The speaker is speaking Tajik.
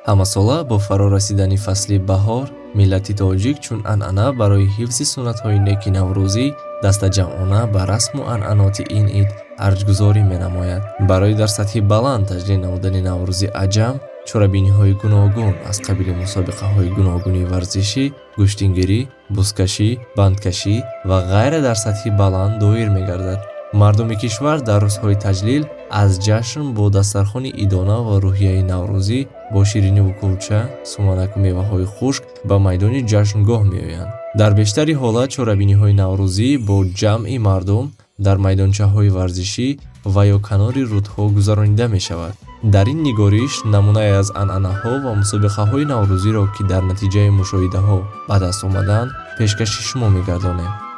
Ҳамасола бо фаро расидани фасли баҳор миллати тоҷик чун анъана барои ҳифзи суннатҳои неки наврӯзӣ дастаҷамъона ба расму анъаноти ин ид арҷгузорӣ менамояд. Барои дар сатҳи баланд таҷлил намудани Наврӯзи аҷам чорабиниҳои гуногун аз қабили мусобиқаҳои гуногуни варзишӣ, гӯштингирӣ, бузкашӣ, бандкашӣ ва ғайра дар сатҳи баланд доир мегардад. Мардуми кишвар дар рӯзҳои таҷлил аз ҷашн бо дастархони идона ва рӯҳияи наврӯзӣ, бо шириниву кулча, суманаку меваҳои хушк ба майдони ҷашнгоҳ меоянд. Дар бештари ҳолат чорабиниҳои наврӯзӣ бо ҷамъи мардум дар майдончаҳои варзишӣ ва ё канори рудҳо гузаронида мешавад. Дар ин нигориш намунае аз анъанаҳо ва мусобиқаҳои наврӯзиро, ки дар натиҷаи мушоҳидаҳо ба даст омадаанд, пешкаши шумо мегардонем.